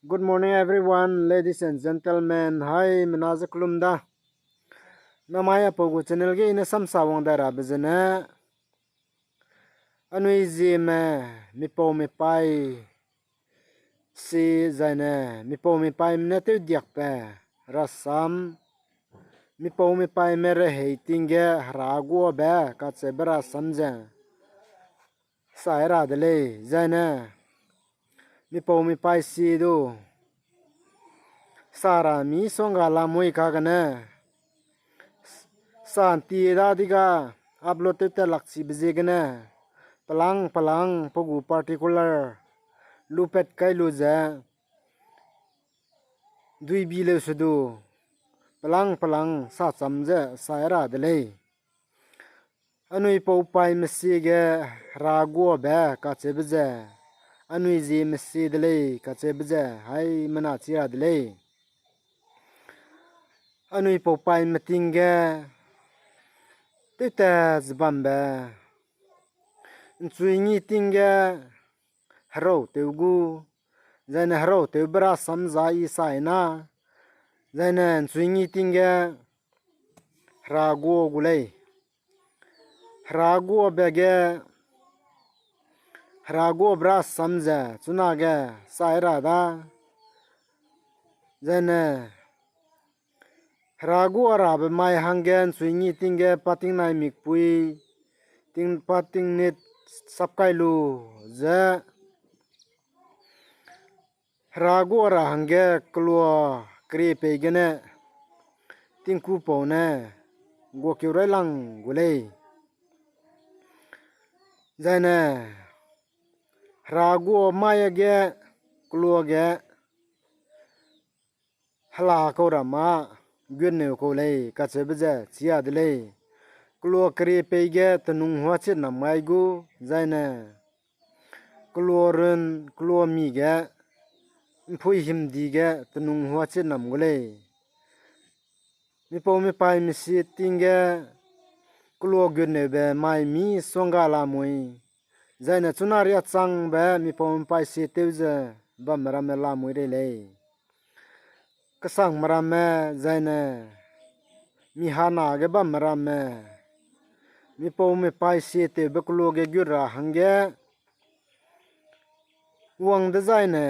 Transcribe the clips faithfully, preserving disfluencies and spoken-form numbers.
Good morning, everyone, ladies and gentlemen. Hai, mena ze kelum da. Namai apau gu channel ge i ne samsa wang dai rabe zene, anui zieme mipau mipaî si zaine mipau mipaîme ne tewdiakbe rasam, mipau mipaîme rehei ting ge heraguabe kacheube rasam ze sai ra de lei, zaine mipau mipaî si du sa ra misongga lamui kagene, sa ntie dadege upload tew tat lak chibe ziegene, pelang pelang pe gu particular lupat kai lu ze, duibi leu se du, pelang pelang sacham ze sai ra de lei. Anui paupaîme si ge heraguabe kacheube ze, anui zieme si de lei kacheube ze, haimena chi ra de lei. Anui paupaîme ting ge tewtat ze bambe, nchui ngi ting ge herautew gu, zaine herautew be rasam za i sai na, zaine nchui ngi ting ge heragua gu lei. Heraguabe ge, heraguabe rasam ze chunage sai ra da, zaine heragua rabe mai hangge nchui ngi ting ge pa tingnai mikpui, ting, pa tingnit sapkai lu ze, heragua ra hangge kelua kerie pei gene tingkupau ne guakeu railang gu lei. Zaine heragua mai ge kelua ge hela kau ra ma gunneu kau lei kacheube ze chi a de lei. Kelua kerie pei ge tenung huachi nam gai gu, zaine kelua run, kelua mi ge, mpui himdi ge tenung huachi nam gu lei. Mipau mipaîme si ting ge kelua gunneube mai misongga lamui, zaine chuna riachangbe mipau mipaî si tew ze bamme ramme lamui rei lei. Kesangme ramme, zaine mi hana ge bamme ramme, mipau mipaî si tewbe kelua ge gut ra hangge wang dezaine,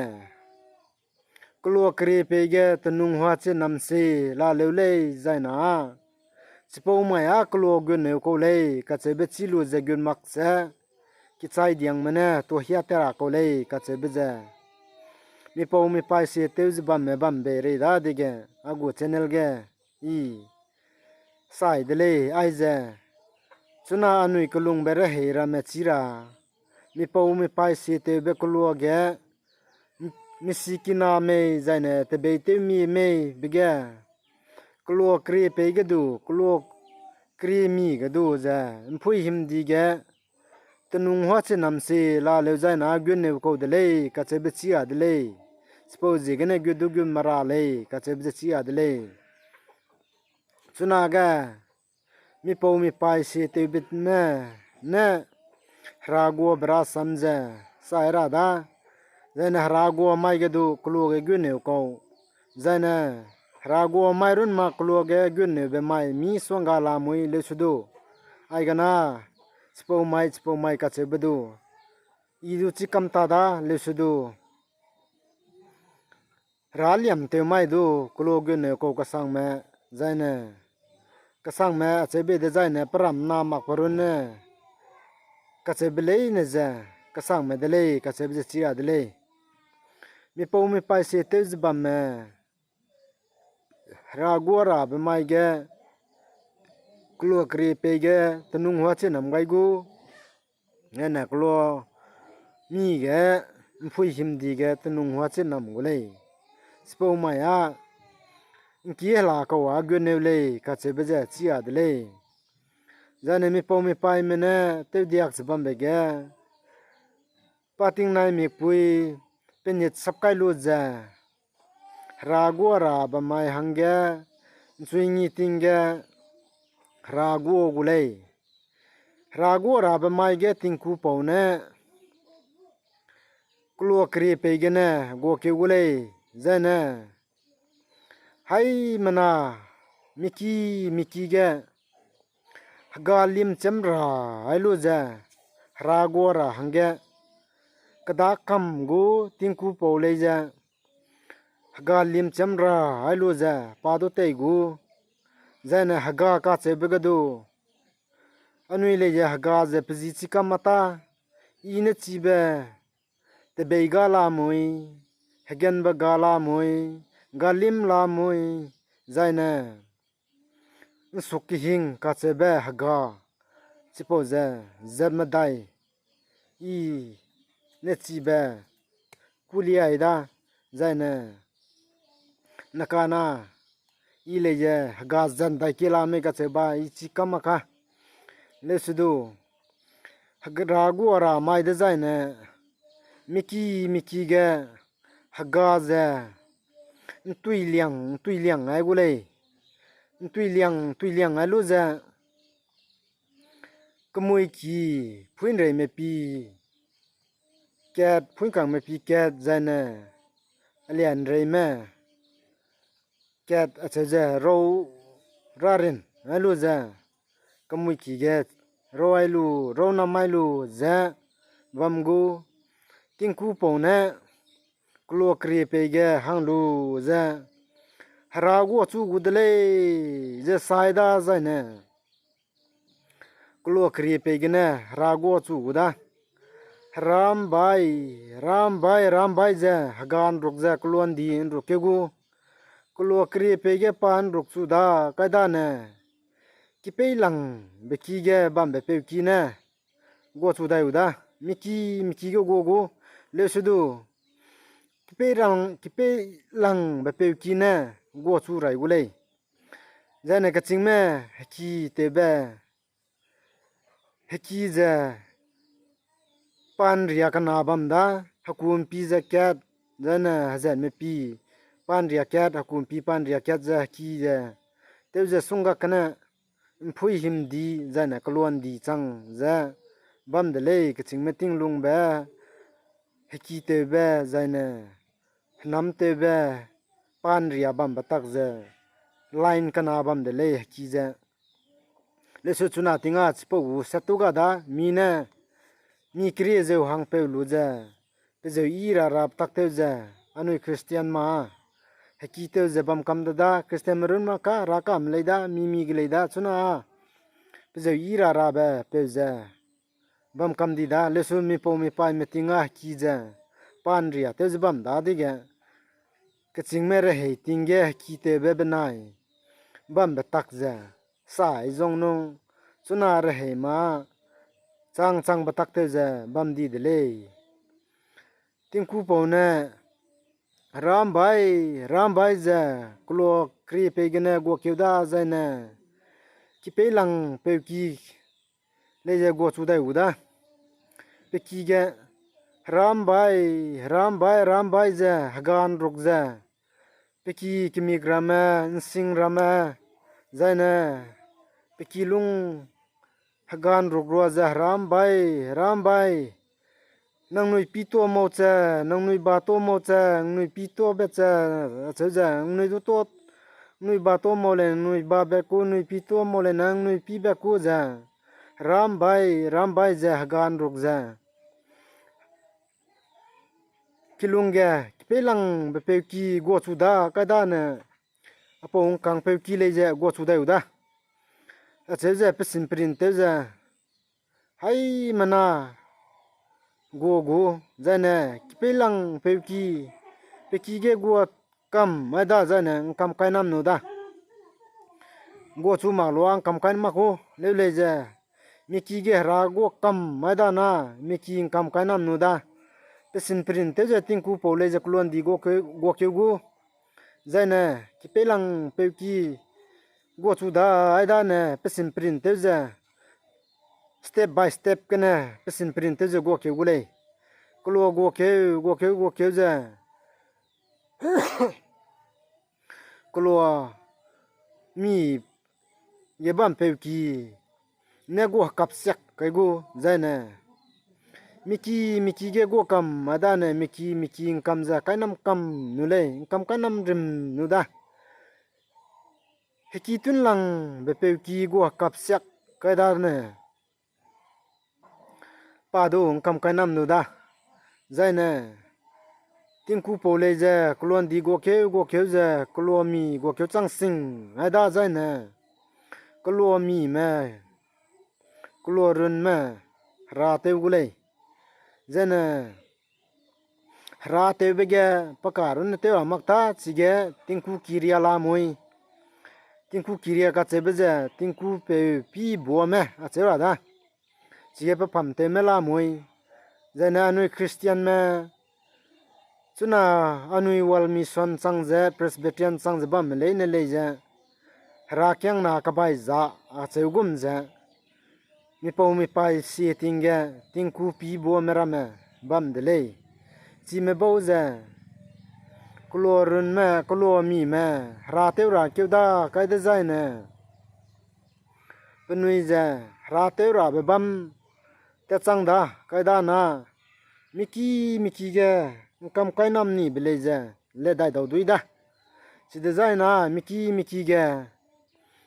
kelua kerie pei ge tenung huachi nam si laleu lei zaina, chipau mai â kelua gunneu kau lei kacheube chî lu ze gun mak ze, kichai diangme ne tuahia te ra kau lei kacheube ze, mipau mipaî si tew ze bamme bam bei rei dadege, a gu channel ge i sai de lei aize, chuna anui kelungbe rehei ramme chi ra, mipau mipaî si tewbe kelua ge, m-, misikina mei zaine tebeitewmi mei be ge, kelua kerie pei ge du, kelua kerie mi ge du ze, mpui himdi ge, tenung huachi nam si laleu zaina gunneu kau de lei kacheube chi a de lei. Chipau ziegene gut du gun mara lei kacheube ze chi a de lei. Chunage, mipau mipaî si tewbe ne, ne, heraguabe rasam ze sai ra da, zaine heragua mai ge du kelua ge gunneu kau, zaine heragua mai run ma kelua ge gunneube mai misongga lamui leu se du, aigana, chipau mai, chipau mai kacheube du, i du chi kam ta da leu se du, heraliam tew mai du kelua gunneu kau kesangme, zaine, kesangme acheu bei dezaine peram na makbe runne, kacheube leine ze, kesangme de lei kacheube ze chi a de lei. Mipau mipaî si tew ze bamme, heragua rabe mai ge, kelua kerie pei ge tenung huachi nam gai gu, ene kelua mi ge, mpui himdi ge tenung huachi nam gu lei. Chipau mai â, ngki hela kau â gunneu lei kacheube ze chi a de lei. Zaine mipau mipaîme ne tewdiak ze bambe ge, pa tingnai mikpui, penit sapkai lu ze, heragua rabe mai hangge, nchui ngi ting ge, heragua gu lei. Heragua rabe mai ge tingkupau ne, kelua kerie pei gene guakeu gu lei. Zaine, haimena miki miki ge hega lim cham ra ai lu ze, hera gua ra hangge, keda kam gu tingku pau lei ze, hega lim cham ra ai lu ze, pa du tei gu, zaine hega kacheube ge du, anui lei ze hega ze pe zi chi kam mata, i ne chibe, tebei ga lamui, hegenbe ga lamui, ga lim lamui, zaine, nsuk kehing kacheube hega, chipau ze, zat medai, i ne chibe, kuliai da, zaine, nakana, i lei ze hega zan dai ke lamui kacheu ba i chi kam mak ka. Leuse du, hera gua ra mai dezaine, miki miki ge hega ze, ntui liang, ntui liang ai gu lei. Ntui liang, ntui liang ai lu ze, kemui ki, phuinreime pi kat, phuikangme pi kat, zaine, alianreime kat acheu ze, rau rarin ai lu ze, kemui ki ge, rau ai lu, rau nam ai lu ze, bam gu, tingku pau ne, kelua kerie pei ge hang lu ze, hera guachu gu de lei, ze sai da zaine, kelua kerie pei gene hera guachu gu da. Herambai, herambai, herambai ze hega nruk ze kelua ndi nruk keu gu. Kelua kerie pei ge pa nruk chu da, kai dane. Kipeilangbe ki ge bambe peu ki ne guachu dai u da. Miki, miki ge gua gu. Leuse du. Kipeirang, kipeilangbe peu ki ne guachu rai gu lei. Zaine kechîngme heki tewbe, heki ze pa nria kena bam da, hekumpi ze kat, zaine hezenme pi pa nria kat, hekumpi pa nria kat ze heki ze, tew ze sunggak kene, mpui himdi, zaine keluandi chang ze bam de lei, kechîngme tinglungbe, heki tewbe, zaine henam tewbe, pa nria bambe tak ze, line kena bam de lei heki ze. Lesu chuna ting a chipau gu setu ga da, mi ne, mi kerie zeu hangpeu lu ze, pe zeu i ra ra tak tew ze, anui Christian ma, heki tew ze bam kam de da, Christianme runne ka, ra kam lei da, mi mi ge lei da, chuna, pe zeu i ra rabe peu ze, bam kam di da, lesu mipau mipaime ting a heki ze, pa nria tew ze bam dadege, kechîngme rehei ting ge heki tewbe benai, bambe tak ze, sai zong nung, chuna rehei ma, chang changbe tak tew ze bam di de lei. Tingkupau ne, herambai, herambai ze, kelua kerie pei gene guakeu da zaine, kipeilang peu ki lei ze guachu dai gu da. Pe ki ge, herambai, herambai, herambai ze, hega nruk ze, pe ki kemik ramme, nsing ramme, zaine, pe ki lung, hega nruk rua ze, herambai, herambai, nangnui pi tuâ mau che, nangnui ba tuâ mau che, nangnui pi tuâbe che, acheu ze, nangnui du tuâ, nangnui ba tuâ mau lei, nangnui babe ku, nangnui pi tuâ mau lei, nangnui pibe ku ze, herambai, herambai ze, hega nruk ze, kilung ge, kipeilangbe peu ki guachu da, kai dane, apau ngkangpeu ki lei ze guachu dai u da. Acheu ze pe sinperin tew ze, haimena gua gu, zaine, kipeilangpeu ki, pe ki ge gua kam mai da zaine ngkam kai nam nu da. Guachu mak lua ngkam kai mak ku, leu lei ze, mi ki ge hera gua kam mai da na, mi ki ngkam kai nam nu da. Pe sinperin tew ze tingkupau lei ze keluandi guakeu, guakeu gu. Zaine, kipeilangpeu ki guachu da, ai dane, pe sinperin tew ze, step by step gene, pe sinperin tew ze guakeu gu lei. Kelua guakeu, guakeu, guakeu ze, kelua mi ge bampeu ki ne gua hekap siak kai gu zaine, Miki miki ge guakam, a dane miki miki ’ngkam ze kainam kam nu lei, ’ngkam kainam rim nu da. Heki tunlangbe peu ki guakap siak kai dane, pa du ’ngkam kainam nu da. Zaine, tingku pau lei ze, keluandi guakeu, guakeu ze, keluami guakeu chang sing, ai da zaine, keluamime, keluarunme, hera tew gu lei. Zaine, hera tewbe ge, pe ka runne tew ra mak ta, chige tingku kiria lamui. Tingku kiria kacheube ze, tingku peu pî buame, acheu ra da. Chige pe pam tewme lamui. Zaine anui Christianme, chuna anui World Mission chang ze, Presbyterian chang ze bamme leine lei ze, herakiangna kebai za acheu gum ze, mipau mipaî sie ting ge, tingku pî buame ramme bam de lei. Chime bau ze, keluarunme, keluamime, hera tew ra keu da kai dezaine, penui ze, hera tew rabe bam, tatchang da, kai da na, miki miki ge, ’ngkam kainam nibe lei ze, ledai dau dui da. Chidezaina, miki miki ge,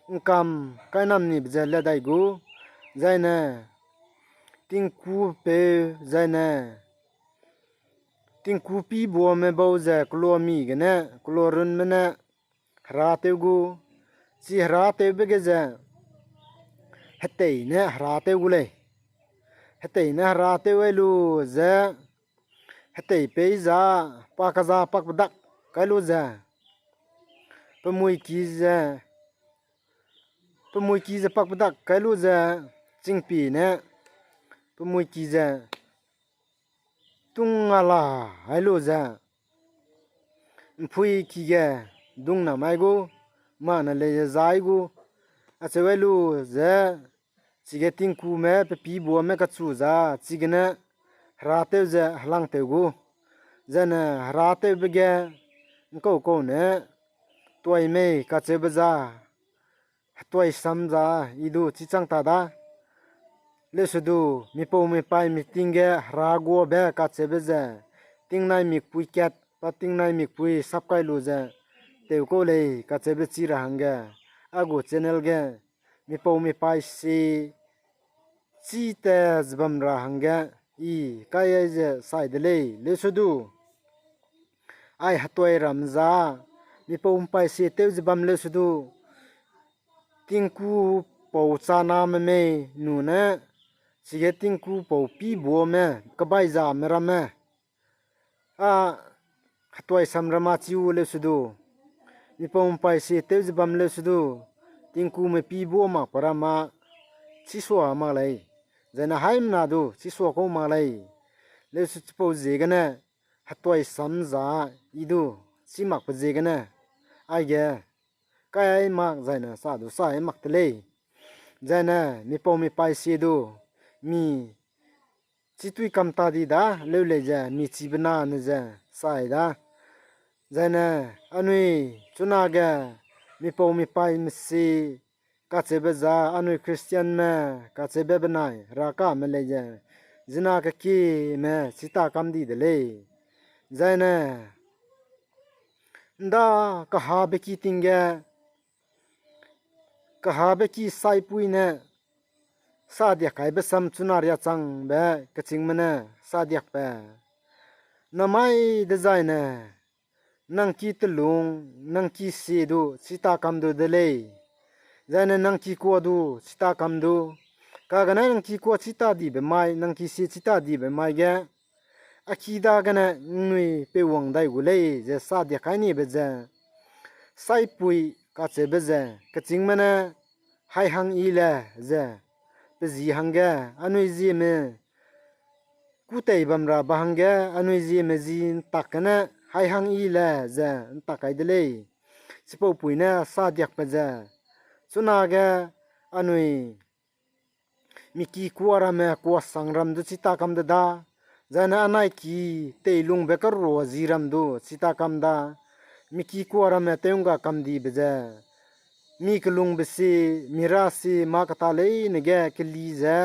’ngkam kainam nibe ze ledai gu, zaine, tingku peu, zaine, tingku pî buame bau ze keluami gene, keluarunme ne, hera tew gu, chi hera tewbe ge ze, hetei ne hera tew gu lei. Hetei ne hera tew ai lu ze, hetei pei za, pa keza pakpedak kai lu ze, pe mui ki ze, pe mui ki ze pakpedak kai lu ze, chingpi ne, pe mui ki ze, tung a la ai lu ze, ’mpui ki ge dung na mai gu, mâ ne lei ze zai gu, acheu ai lu ze, chige tingkume pe pî buame kachu za, chigene hera tew ze helang tew gu, zaine hera tewbe ge ’ngkau kau ne, tuai mei kacheube za, hetuai sam za, i du chi chang ta da. Leusedu, mipau mipaî meeting ge hera guabe kacheube ze, tingnai mikpui kat, pa tingnai mikpui sap kai lu ze, tew kau lei kacheube chi ra hangge, a gu channel ge, mipau mipaî si, chi te ze bam ra hangge, i kai ai ze sai de lei, leusedu. Ai hetuai ram za, mipau mipaî sie tew ze bam leusedu. Tingku pau chaname mei nune, chige tingku pau pî buame, kebai zame ramme. A, hetuai sam rama chi u leusedu. Mipau mipaî sie tew ze bam leusedu. Tingkume pî bua makpe rama, chisua mak lei. Zaine haimena du, chisua kau mak lei. Leuse chipau ziegene, hetuai sam za, i du, chi makpe ziegene. Aige, kai ai mak zaine sa du sa ai mak te lei. Zaine, mipau mipaî sie du, mi, chitui kam ta di da, leu lei ze, mi chibe na ne ze, sai da. Zaine, anui, chunage, mipau mipaî mesi, kacheube za, anui Christianme, kacheube benai, rakame lei ze, zina kekime, chita kam di de lei. Zaine, ’nda kahabe ki ting ge, kahabe ki saipui ne, sa diak kaibe sam chuna riachangbe kechîngme ne, sa diakbe. Namai dezaine, nang ki telung, nang ki sie du, chita kam du de lei. Zaine nang ki kua du, chita kam du. Kagene nang ki kua chita dibe mai, nang ki sie chita dibe mai ge. A ki dagene ’nnui peuwang dai gu lei, ze sa diak kai nibe ze. Saipui kacheube ze, kechîngme ne, hai hang i le, ze. Pe zi hangge, anui zieme, kûtei bam ra ba hangge, anui zieme zi ’ntak gene, hai hang i le, ze, ’ntak kai de lei. Chipaupui ne, sa diakbe ze. Chunage, anui, mi ki kua ramme kua sang ram du chita kam de da, zaine anai ki teilungbe kerua zi ram du chita kam da, mi ki kua ramme tew ’ngga kam dibe ze, mi kelungbe si, mi ra si, mâ keta leine ge keli ze,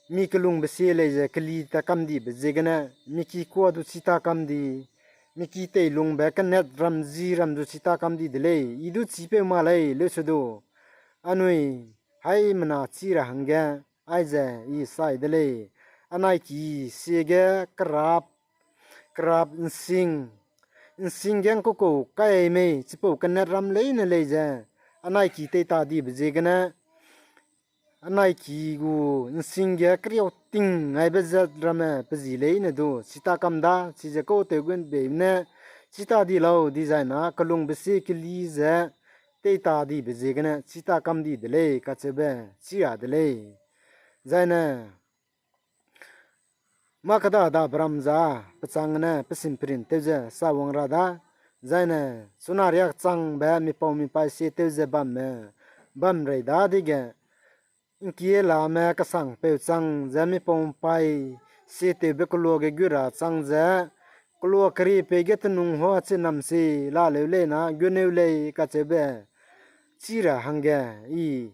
mi kelungbe sie lei ze keli ta kam dibe ziegene, mi ki kuâ du chi ta kam di, mi ki teilungbe kenet ram ji ram du chi ta kam di de lei, i du chipeu mak lei leuse du. Anui haimena chi ra hangge, aize i sai de lei. Anai ki sie ge kerap, kerap nsing, nsing ge ngkukau kai mei, chipau kenet ram leine lei ze, anai ki tei ta dibe ziegene, anai ki gu nsing ge keriau ting aibe zat ramme pe zi leine du, chi ta kam da, chize kau tew gun bei ne, chi ta di lau, dizai na, kelungbe sie keli ze, tei ta dibe ziegene, chi ta kam di de lei, kacheube, chi ra de lei. Zaine, mâ keda dabe ram za, pe chang gene, pe sim perin tew ze, sa wang ra da, zaine, chuna riak changbe, mipau mipaî sie tew ze bamme, bam rei dadege, ngkie lame kesangpeu chang ze mipau mipaî sie tewbe kelua ge gu ra chang ze, kelua keri pei ge tenung hua chi nam si la leu lei na, gu neu lei kacheube, chi ra hangge, i,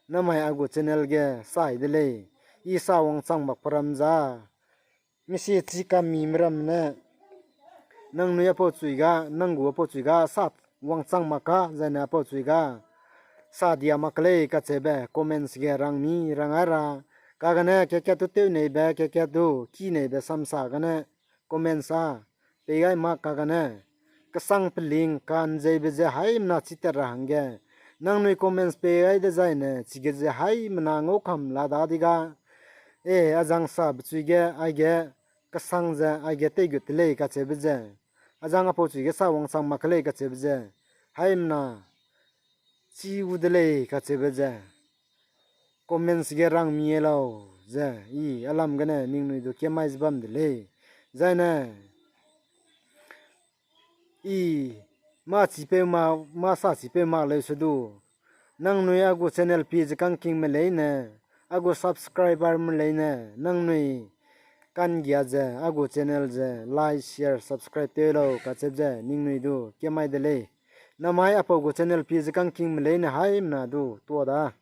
namai a gu channel ge sai de lei, i sa wangchang mak pe ram za, misi chi kamime ram ne, nangnui apau chui ga, nang gu apau chui ga, sa wangchang mak ka, zaine apau chui ga, sa dia mak lei kacheube, comments ge rangmi, rangai ra, kagane, kekat du tew neibe, kekat du ki neibe samsa gane, comments a, pei gai mak kagane, kesang peling kanzeibe ze haimena chi tat ra hangge, nangnui comments pei gai dezaine, chige ze haimena ngau kam la dadi ga, e, azang sabe chui ge, aige, kesang ze, aige teigut te lei kacheube ze, azang apau chui ge sa wangchang mak lei kacheube ze, haimena, chi gu de lei kacheube ze, comments ge rangmi e lau ze, i, alam gene ningnui du kemai ze bam de lei. Zaine, i, mâ chipeu ma, mâ sa chipeu mak leuse du, nangnui a gu channel pie ze kangkingme leine, a gu subscriberme leine, nangnui kanggia ze, a gu channel ze, like, share, subscribe tew lau kacheube ze, ningnui du kemai de lei. Namai apau gu channel pie ze kangkingme leine haimena du, tua da.